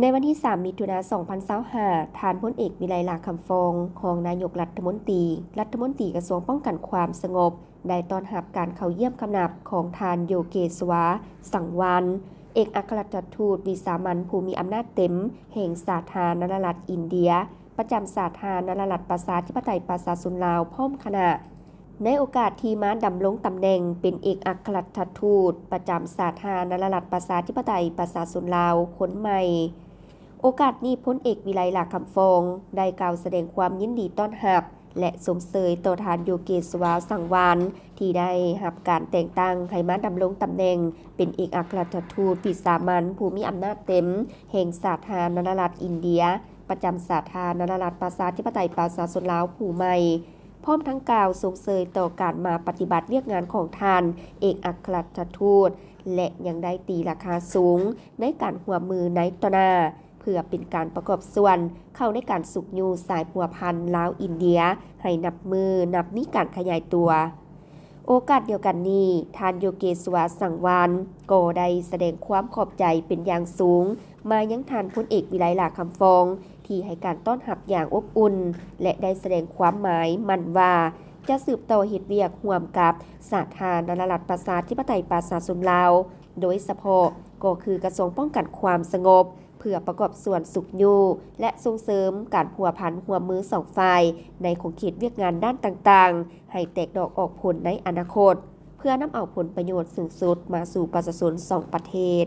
ໃນວັນທີສາມ ມິຖຸນາ ສອງພັນຊາວຫ້າ ທ່ານພົນເອກ ວິໄລ ຫຼ້າຄຳຟອງ ຮອງນາຍົກລັດຖະມົນຕີ ລັດຖະມົນຕີກະຊວງປ້ອງກັນຄວາມສະຫງົບ ໄດ້ຕ້ອນຮັບການເຂົ້າຢ້ຽມຄຳນັບຂອງທ່ານ ໂຍເກສວາ ສັງວານ ເອກອັກຄະລັດຖະທູດວິສາມັນຜູ້ມີອຳນາດເຕັມແຫ່ງສາທາລະນະລັດອິນເດຍ ປະຈຳສາທາລະນະລັດປະຊາທິປະໄຕປະຊາຊົນລາວ ພ້ອມຄະນະ ໃນໂອກາດທີ່ມາດຳລົງຕຳແໜ່ງເປັນເອກອັກຄະລັດຖະທູດປະຈຳສາທາລະນະລັດປະຊາທິປະໄຕປະຊາຊົນລາວຄົນໃໝ່. ໂອກາດນີ້ ພົນເອກ ວິໄລ ຫຼ້າຄຳຟອງ ໄດ້ກ່າວສະແດງຄວາມຍິນດີຕ້ອນຮັບ ແລະ ຊົມເຊີຍຕໍ່ທ່ານ ໂຍເກສວາ ສັງວານ ທີ່ໄດ້ຮັບການແຕ່ງຕັ້ງໃຫ້ມາດຳລົງຕຳແໜ່ງເປັນເອກອັກຄະລັດຖະທູດວິສາມັນຜູ້ມີອຳນາດເຕັມແຫ່ງສາທາລະນະລັດອິນເດຍ ປະຈຳສາທາລະນະລັດປະຊາທິປະໄຕປະຊາຊົນລາວຜູ້ໃໝ່. ພ້ອມທັງກ່າວຊົມເຊີຍຕໍ່ການມາປະຕິບັດວຽກງານຂອງທ່ານເອກອັກຄະລັດຖະທູດ ແລະ ຍັງໄດ້ຕີລາຄາສູງໃນການຮ່ວມມືໃນຕໍ່ໜ້າ ເພື່ອເປັນການປະກອບສ່ວນເຂົ້າໃນການຊຸກຍູ້ສາຍພົວພັນລາວ-ອິນເດຍ ໃຫ້ນັບມື້ນັບມີການຂະຫຍາຍຕົວ. ໂອກາດດຽວກັນນີ້ ທ່ານ ໂຍເກສວາ ສັງວານ ກໍໄດ້ສະແດງຄວາມຂອບໃຈເປັນຢ່າງສູງ ມາຍັງທ່ານພົນເອກ ວິໄລ ຫຼ້າຄຳຟອງ ທີ່ໃຫ້ການຕ້ອນຮັບຢ່າງອົບອຸ່ນ ແລະ ໄດ້ສະແດງຄວາມໝາຍໝັ້ນວ່າ ຈະສືບຕໍ່ເຮັດວຽກຮ່ວມກັບສາທາລະນະລັດປະຊາທິປະໄຕປະຊາຊົນລາວ ໂດຍສະເພາະກໍຄືກະຊວງປ້ອງກັນຄວາມສະຫງົບ ເພື່ອປະກອບສ່ວນຊຸກຍູ້ ແລະ ສົ່ງເສີມການພົວພັນຮ່ວມມືສອງຝ່າຍ ໃນຂົງເຂດວຽກງານດ້ານຕ່າງໆ ໃຫ້ແຕກດອກອອກຜົນໃນອະນາຄົດ ເພື່ອນຳເອົາຜົນປະໂຫຍດສູງສຸດມາສູ່ປະຊາຊົນສອງປະເທດ.